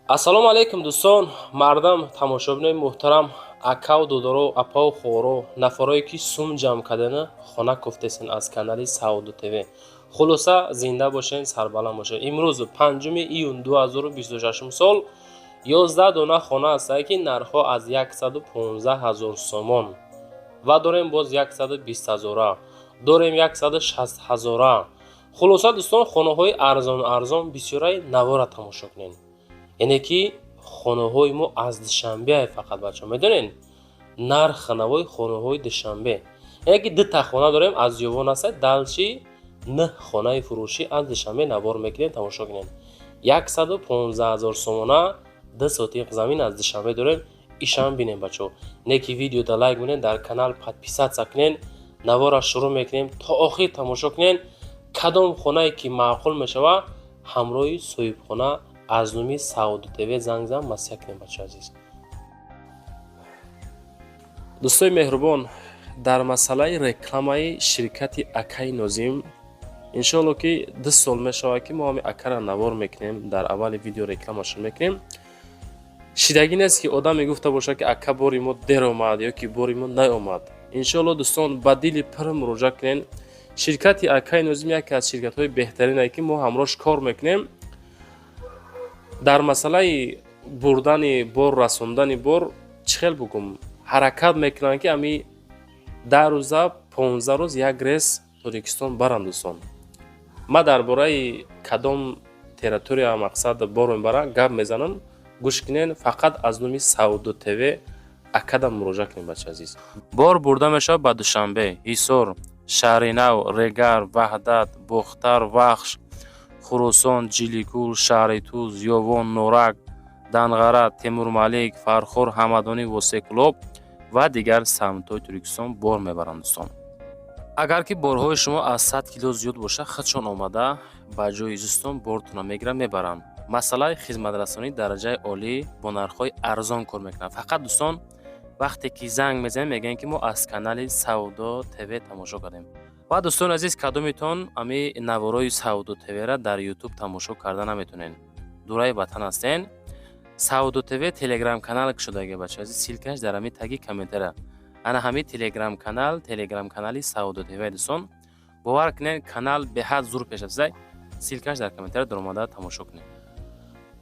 Ассалому алайкум, дӯстон, мардам, тамошобинои муҳтарам, акаву додаро, апаву хоҳаро, нафарое ки сум ҷамъ кардана хона кофтесен аз канали Савдо ТВ. Хулоса, зинда бошен, сарбаланд бошен. Имрӯз, 5 июн 2026 сол, 11 дона хона ҳастае, ки нархҳо аз 115 ҳазор сомон ва дорем, боз 120 ҳазора дорем, 160 ҳазора. Хулоса, дӯстон, хонаҳои арзон арзон бисёраи. Навора тамошо кунед. Яъне ки хонаҳои мо аз Душанбе фақат, бачаҳо, медонед, нарх навои хонаҳои Душанбе. Яъне ки дута хона дорем аз Ёвон аста, дальше нӯҳ хонаи фурӯшӣ аз Душанбе навор мекунем, тамошо кунед. 115 ҳазор сомона 2 сотиқ замин аз Душанбе дорем, ишам бинем, бачаҳо. Не ки видеода лайк монед, дар канал подписаться кунед. Навора шурӯъ мекунем, то охир тамошо кунед. Кадом хонае ки маъқул мешавад, ҳамроҳи соҳибхона аз номи Савдо ТВ занг зан, маслиҳат кунем, бачаи азиз. Дӯстои меҳрубон, дар масъалаи рекламаи ширкати акаи Нозим, иншоалло, ки 2 сол мешавад, ки мо ҳами акара навор мекунем, дар аввали видео рекламашон мекунем. Шидагӣ нест, ки одам мегуфта бошад, ки ака, бори мо дер омад ё ки бори мо наомад. Иншоалло, дӯстон, ба дили пур муроҷиат кунед. Ширкати акаи Нозим яке аз ширкатҳои беҳтаринае, ки мо ҳамроҳш кор мекунем. Дар масъалаи бурдани бор, расондани бор, чӣ хел бугум, ҳаракат мекунанд, ки ами 10 рӯза, 15 рӯз як рейс Тоҷикистон баранд. Дӯстон, ман дар бораи кадом территория, мақсад, бор мебарам, гап мезанам, гӯш кунед. Фақат аз номи Савдо ТВ акадам муроҷиат кунед, бачаи азиз. Бор бурда мешавад ба Душанбе, Ҳисор, Шаҳринав, Регар, Ваҳдат, Бохтар, Вахш, Хуросон, Ҷиликул, шаҳри Туз, Ёвон, Норак, Данғара, Темурмалик, Фархор, Ҳамадонӣ, Восеъ, ва дигар самтҳои Тоҷикистон бор мебаранд. Дӯстон, агар ки борҳои шумо аз 100 кило зиёд бошад, худшон омада ба ҷои зистон бортонро мегиранд, мебаранд. Масъалаи хизматрасонии дараҷаи олӣ бо нархҳои арзон кор мекунанд. Фақат, дӯстон, вақте ки занг мезанем, мегӯем, ки мо аз канали Савдо ТВ тамошо кардем. Ва, дӯстони азиз, кадомитон ами наворои Савдо ТВра дар Ютуб тамошо карда наметонед, дураи ватан ҳастен, Савдо ТВ телеграм канал кушодаги, бача азиз, ссылка ш дар ҳами таги комментария. Ана ҳами телеграм канал, телеграм канали Савдо ТВ. Дӯстон, бовар кунед, канал беҳад зур пеш рафтаи. Ссылка ш дар комментария, даромада тамошо кунед.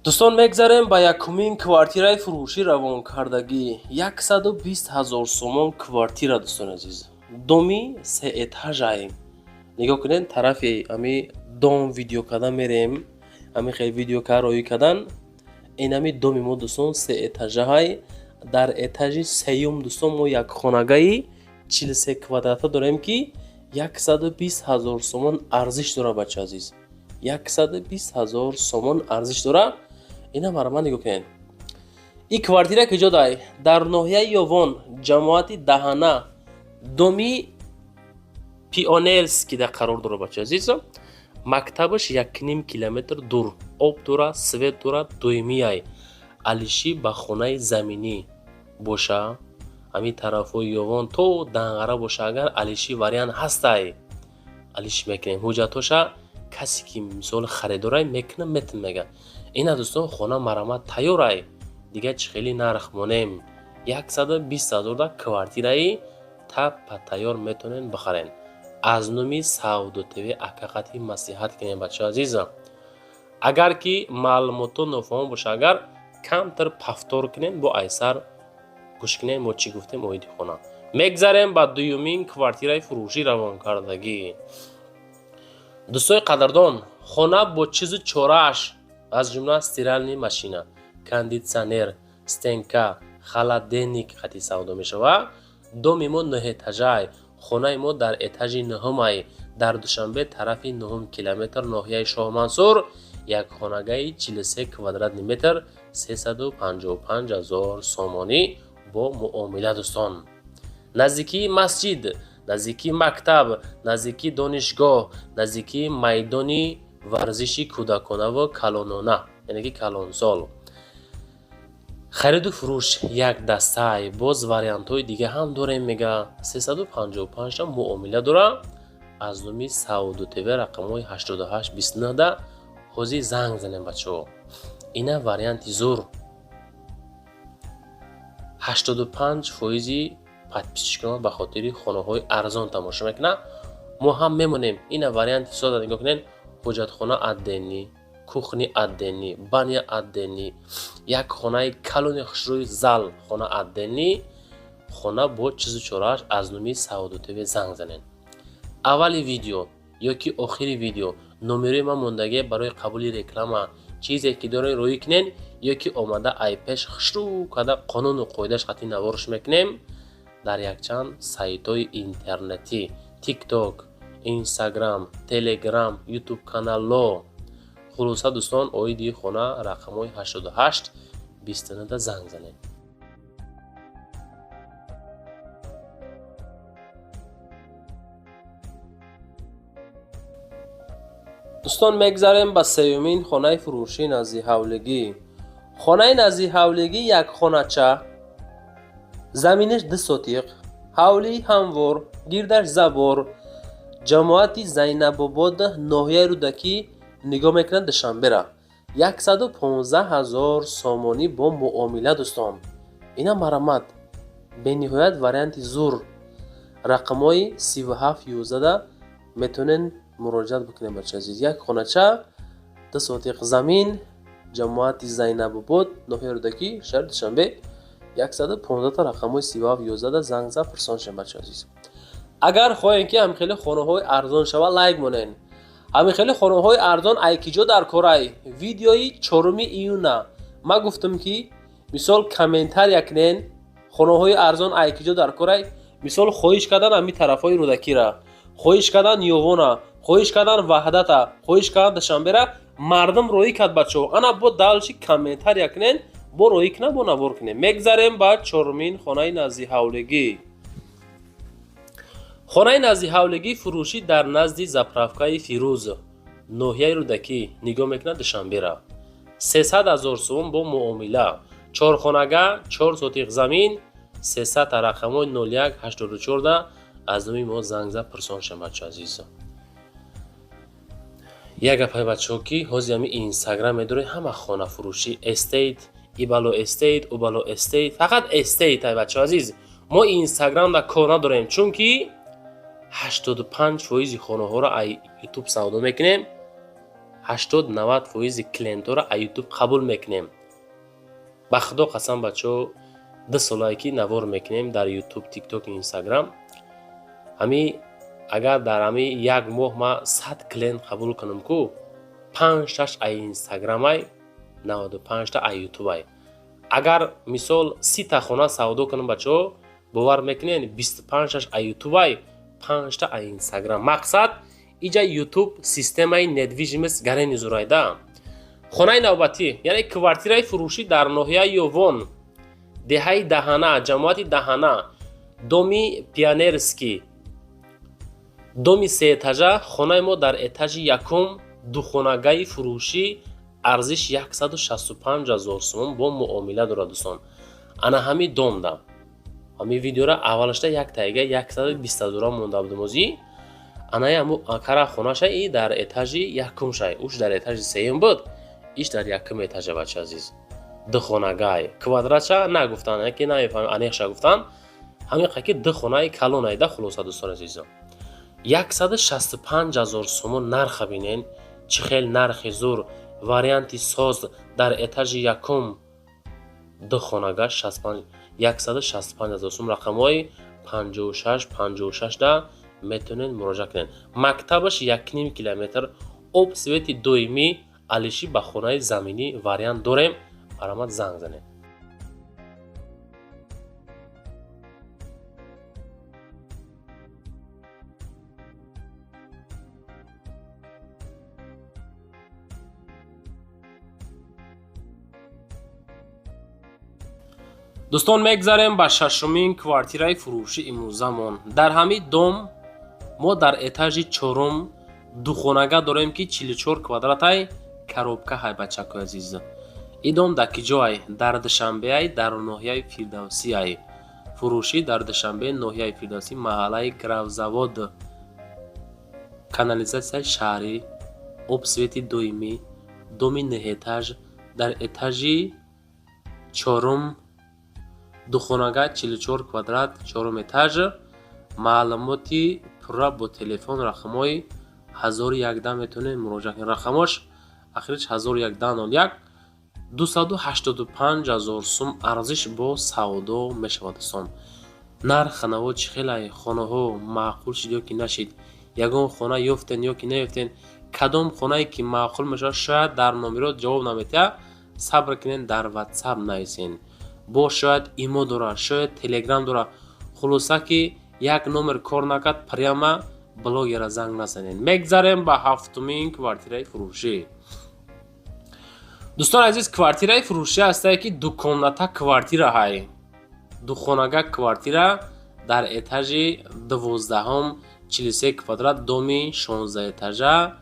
Дӯстон, мегзарем ба якумин квартираи фурӯшӣ равонкардагӣ. 120 ҳазор сомон квартира, дӯстони азиз, доми сеэтажае. Нигоҳ кунед, тарафи ами дом видео кардан мерем, ами хел видео кар роӣ кардан. Инами доми мо, дӯстон, сеэтажаҳай. Дар этажи сеюм, дӯстон, мо як хонагаи 43 квадрата дорем, ки 120 ҳазор сомон арзиш дорад. Бача азиз, 120 ҳазор сомон арзиш дорад. Ина марама нигоҳ кунед. Ин квартира куҷо дай? Дар ноҳияи Ёвон, ҷамоати Даҳана, доми Пионерский да қарор дорад. Бача азиз, мактабаш 1,5 километр дур, об дорад, свет дорад, доимияй. Алишӣ ба хонаи заминӣ боша, ҳамин тарафҳои Ёвон то Данғара боша, агар алишӣ вариант ҳастай, алишӣ мекунем. Ҳуҷҷатҳоша касе ки, мисол, харидорай мекунам, метун мега. Ина, дӯстон, хона марамат тайёрай. Дигар чӣ хеле нарх монем? 120 ҳазорда квартираи таппа тайёр метавонед бихаред. Аз номи Савдо ТВ акақати маслиҳат кунем, бачаҳо азизам. Агар ки маълумотҳо нофаҳм боша, агар камтар повтор кунем, бо айсар гӯш кунем, мо чӣ гуфтем оиди хона. Мегзарем ба дуюмин квартираи фурӯшӣ равонкардагӣ. Дӯстои қадрдон, хона бо чизу чорааш, аз ҷумла стиральный машина, кондитсионер, стенка, холодильник қати савдо мешавад. Доми мо нӯҳэтажай, хонаи мо дар этажи нӯҳумай. Дар Душанбе, тарафи нӯҳум километр, ноҳияи Шоҳмансур, як хонагаи 43 квадратный метр, 355 ҳазор сомонӣ бо муомила. Дӯстон, наздикии масҷид, наздикии мактаб, наздикии донишгоҳ, наздикии майдони варзиши кӯдаконаву калонона, яъне ки калонсол. Хариду фурӯш як дастай, боз вариантҳои дига ҳам дорем, мега. 355 муомила дора. Аз номи Савдо ТВ рақамҳои 88 29 да ҳозир занг занем, бачаҳо. Ина варианти зур. 85% подписчикон ба хотири хонаҳои арзон тамошо мекунад. Мо ҳам мемонем. Ина варианти сода, нигоҳ кунед: ҳоҷатхона отдельный, кухня отдельный, баня отдельный, як хонаи калони хушрӯи зал, хона отдельный, хона бо чизу чорааш. Аз номи Савдо ТВ занг занед. Аввали видео ё ки охири видео номерои ман мондагие барои қабули реклама. Чизе ки доред, роӣ кунед ё ки омада айпеш хушрӯ карда, қонуну қоидааш қатъи наворш мекунем. Дар якчанд сайтҳои интернетӣ: Тикток, Инстаграм, Телеграм, Ютуб каналҳо. Хулоса, дӯстон, оиди хона рақамҳои 88 29 занг занед. Дӯстон, мегзарем ба сеюмин хонаи фурӯшӣ назди ҳавлигӣ. Хонаи назди ҳавлигӣ як хонача, заминаш 2 сотиқ, ҳавлии ҳамвор, гирдаш забор, ҷамоати Зайнабобод, ноҳияи Рӯдакӣ, нигоҳ мекунад Душанбера. 115 000 сомонӣ бо муомила. Дӯстон, ина марамат, бениҳоят варианти зур. Рақамҳои 37 11 метавонед муроҷиат бикунед. Бача азиз, як хонача, 2 сотиқ замин, ҷамоати Зайнабобод, ноҳияи Рӯдакӣ, шаҳри Душанбе, 115, рақамҳои 37 11 занг зад, пурсон шавед. Бача азиз, агар хоҳем, ки ҳамхели хонаҳои арзон шавад, лайк монед. Ҳамин хонаҳои арзон айкиҷо дар корай? Видеои 4 июна ман гуфтам, ки мисол комментария кунен, хонаҳои арзон айкиҷо дар корай. Мисол, хоҳиш кардан ҳамин тарафҳои Рӯдакира, хоҳиш кардан Ёвона, хоҳиш кардан Ваҳдата, хоҳиш кардан Душанбера. Мардум роӣ кард, бачаҳо. Ана бо дальше комментария кунен, бо роӣ кунам, бо навор кунем. Мегзарем ба чорумин хонаи назди ҳавлигӣ. Хонаи назди ҳавлигӣ фурӯшӣ дар назди заправкаи Фирӯз, ноҳияи Рӯдакӣ, нигоҳ мекунад Душанбера. 300 000 сомон бо муомила, чорхонага, 4 сотиқ замин, 300, рақамҳои 01 84 аз номи мо занг зад, пурсон шавед. Бача азиз, як гапай, бачаҳо, ки ҳозир ҳами Инстаграм медоред, ҳама хонафурӯшӣ эстейт, ибало эстейт, убало эстейт, фақат эстейт ай. Бачаҳо азиз, мо Инстаграмда кор надорем, чунки 85% хонаҳоро ай Ютуб савдо мекунем, 80-90% клиентҳоро ай Ютуб қабул мекунем. Ба худо қасам, бачаҳо, 2 солае ки навор мекунем дар Ютуб, Тикток, Инстаграм. Ҳами агар дар ҳами як моҳ ман 100 клиент қабул кунам ку, панҷташ ай Инстаграмай, 95та ай Ютубай. Агар мисол 30та хона савдо кунам, бачаҳо, бовар мекунед, 25таш ай Ютубай, панҷта ай Инстаграм. Мақсад, иҷа Ютуб системаи недвижимость гарени зурайда. Хонаи навбатӣ, яъне квартираи фурӯшӣ дар ноҳияи Ёвон, деҳаи Даҳана, ҷамоати Даҳана, доми Пионерский, доми сеэтажа. Хонаи мо дар этажи якум, духонагаи фурӯшӣ, арзиш 165 000 сомон бо муомила дорад. Дӯстон, ана ҳами домда ҳами видеора аввалашда як тайга 120 ҳазора монда будем. Озӣ анаи ҳаму акара хонаша и дар этажи якум шай, уш дар этажи сеюм буд, иш дар якум этажа. Бача азиз, духонагай, квадратша нагуфтан, яки намефаҳмем, аниқша гуфтан, ҳамин ки ду хонаи калонайда. Хулоса, дӯстони азизо, 165 000 сомон нарха бинен, чӣ хел нархи зур, варианти соз, дар этажи якум, ду хонага, 165 000 сом. Рақамҳои 56 56 да метавонед муроҷиат кунед. Мактабаш 1,5 километр, об, свети доимӣ, алиши ба хонаи заминӣ вариант дорем. Марҳамат, занг занед. Дӯстон, мегзарем ба шашумин квартираи фурӯши имрӯзамон. Дар ҳамин дом мо дар этажи чорум духонага дорем, ки 44 квадратай, коробка ҳай. Бачакои азиз, ин дом дар киҷоай? Дар Душанбеай, дар ноҳияи Фирдавсиай. Фурӯшӣ дар Душанбе, ноҳияи Фирдавсӣ, маҳаллаи Гравзавод, канализатсияи шаҳрӣ, об, свети доимӣ, доми неҳэтаж. Дар этажи чорум, духонага 44 квадрат, чорум этаж. Маълумоти пурра бо телефон рақамҳои 1011 метавонед муроҷиат кунед. Рақамош ахириш 1101. 285 000 сум арзиш бо савдо мешавад, дӯстон. Нарх наво чӣ хелай? Хонаҳо маъқул шид ё ки нашид? Ягон хона ёфтен ё ки наёфтен? Кадом хонае ки маъқул мешавад, шояд дар номеро ҷавоб наметиҳад, сабр кунед, дар ватсап нависен. Бо шояд имо дорад, шояд телеграм дорад. Хулоса ки як номер кор накард, прямо блогера занг назанед. Мегзарем ба ҳафтумин квартираи фурӯшӣ. Дӯстони азиз, квартираи фурӯшӣ ҳастае ки дукомната квартира ҳай, духонага квартира дар этажи 12-ум, 43 квадрат, доми 16 этажа.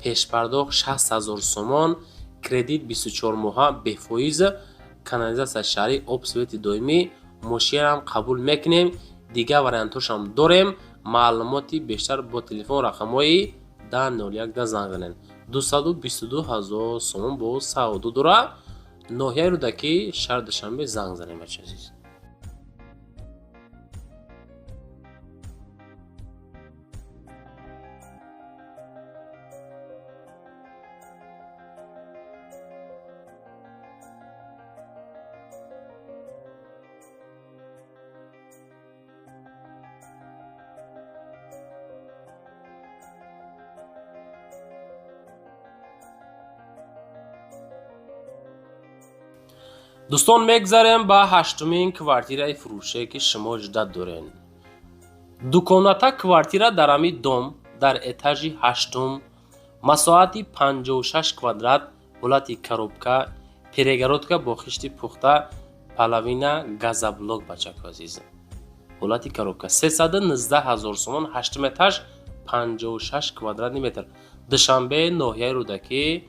Пешпардохт 60 000 сомон, кредит 24 моҳа бефоиз, канализатсия шаҳрӣ, об, свети доимӣ, мошинам қабул мекунем, дигар вариантҳошам дорем. Маълумоти бештар бо телефон рақамҳои 1001 да занг занед. 222 000 сомон бо савдо дора. Ноҳияи Рӯдакӣ, шаҳри Душанбе, занг занем, бачаи азиз. Дӯстон, мегзарем ба ҳаштумин квартираи фурӯше, ки шумо ждать дорен. Дукомната квартира дар ҳамин дом, дар этажи ҳаштум, масоҳати 56 квадрат, ҳолати коробка, перегородка бо хишти пухта, половина газоблок. Бачако азиз, ҳолати коробка, 319 ҳазор сомон, ҳаштум этаж, 56 квадратный метр, Душанбе, ноҳияи Рӯдакӣ.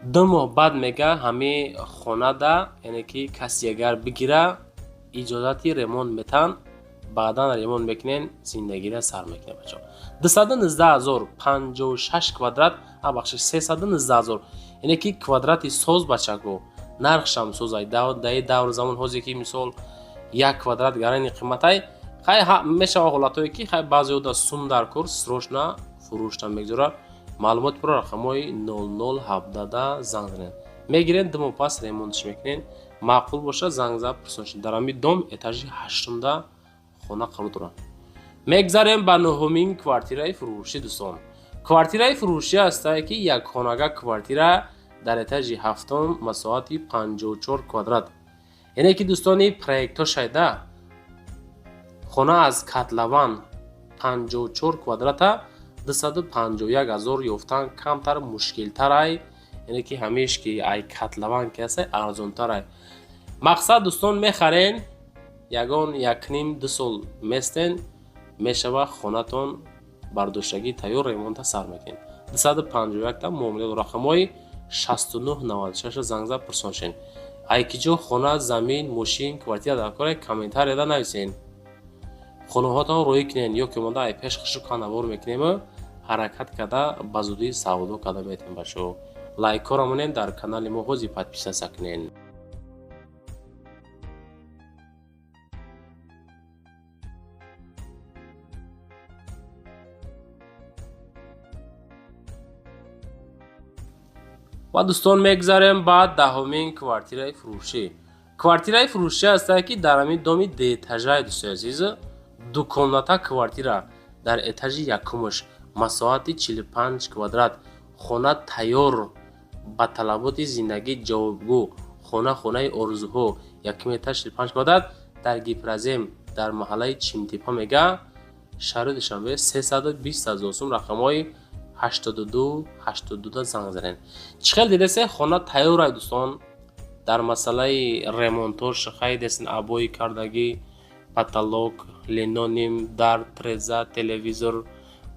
2 моҳ баъд мега ҳамин хонада, яъне ки касе агар бигира, иҷозати ремонт метаҳанд, баъдан ремонт мекунен, зиндагиро сар мекунем. Бачаҳо, 219 000, 56 квадрат, бахшиш, 319 000, яъне ки квадрати соз, бачако, нархшам созай. Даи давру замон ҳозе ки мисол як квадрат гарани қиматай, хай мешава ҳолатҳое ки хай баъзеҳо да сум дар кор, срочно фурӯшта мегузорад. Маълумоти пурра рақамҳои 0017 занг занед. Мегирен, 2 моҳ пас ремонтш мекунен. Маъқул бошад, занг зад, пурсон. Дар ҳамин дом этажи ҳаштумда хона қарор дорад. Мегзарем ба нуҳумин квартираи фурӯшӣ. Дӯстон, квартираи фурӯшӣ ҳастае ки якхонага квартира дар этажи ҳафтум, масоҳати 54 квадрат. Яъне ки, дӯстони, проектҳо шайда хона аз котлован, 54 квадрата 251 000 ёфтан камтар мушкилтарай. Яъне ки ҳамеш ки ай котлован ки ҳастай, арзонтарай. Мақсад, дӯстон, мехарен, ягон якним ду сол местен, мешава хонатон бардоштагӣ тайёр, ремонта сар мекунед. 251 та муомила, рақамҳои 6996 занг зад, пурсон шен. Ай ки ҷо хона, замин, мошин, квартира дар кора, комментарияда нависен. Хонаҳотон роҳӣ кунен ё ки омода ай пеш хушук навор мекунем, ҳаракат карда ба зудӣ савдо карда метавонем. Бачаҳо, лайкҳоро монед, дар канали мо ҳозир подписаться кунед. Ва, дӯстон, мегзарем ба даҳумин квартираи фурӯшӣ. Квартираи фурӯшӣ ҳастае ки дар ҳамин доми дуэтажаи, дӯстои азиз, дукомната квартира дар этажи якумаш, масоҳати 45 квадрат. Хона тайёр, ба талаботи зиндагӣ ҷавобгӯ, хона, хонаи орзуҳо. Якум этаж, 45 квадрат, дар Гипрозем, дар маҳаллаи Чимтепа мега, шаҳри Душанбе, 320 ҳазор сум, рақамҳои 82 82 занг занед. Чӣ хел дидасе, хона тайёрай, дӯстон. Дар масъалаи ремонтош хайдесн, обои кардагӣ, потолок, линолеум, дар, треза, телевизор,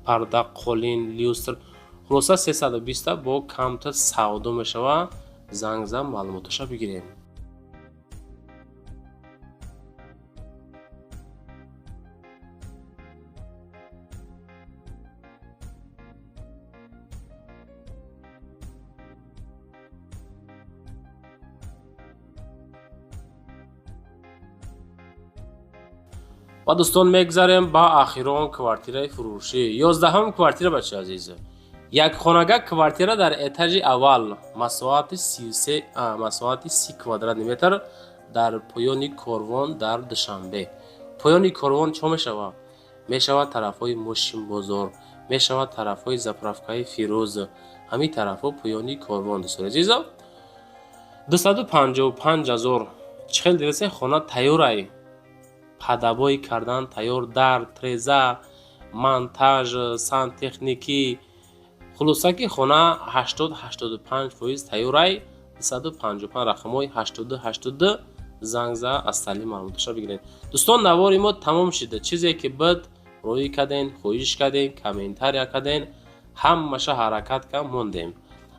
парда, қолин, люстр. Хулоса, 320 бо камта савдо мешава. Занг зад, маълумоташа бигирем. Ва, дӯстон, мегузарем ба ахирон квартираи фурӯшӣ, 11-ҳам квартира. Бачи азиз, якхонага квартира дар этажи аввал, масоҳати 33, масоҳати 30 квадратный метр, дар поёни корвон дар Душанбе. Поёни корвон чо мешавад? Мешавад тарафҳои Мошинбозор, мешавад тарафҳои заправкаи Фирӯз, ҳамин тарафҳо поёни корвон. Дӯстони азизо, 255 000. Чӣ хел дидасе, хона тайёрай, под обои кардан тайёр, дар треза, монтаж, сантехникӣ. Хулоса ки хона 80-85% тайёрай. 255, рақамҳои 82 82 занг за, аз таълим маълумоташа бигиред. Дӯстон, навори мо тамом шида. Чизе ки буд, рӯӣ карден, хоҳиш карден, комментария карден, ҳамаша ҳаракат кам мондем.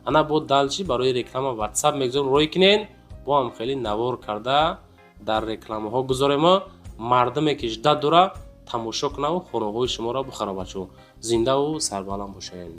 Ана бо дальше барои реклама Ватсап мегузорем, рӯй кинен, бо ҳам хеле навор карда дар рекламаҳо гузоремо, мардуме ки ждать дора, тамошо кунаву хонаҳои шуморо бихара. Бачо, зиндаву сарбаланд бошед.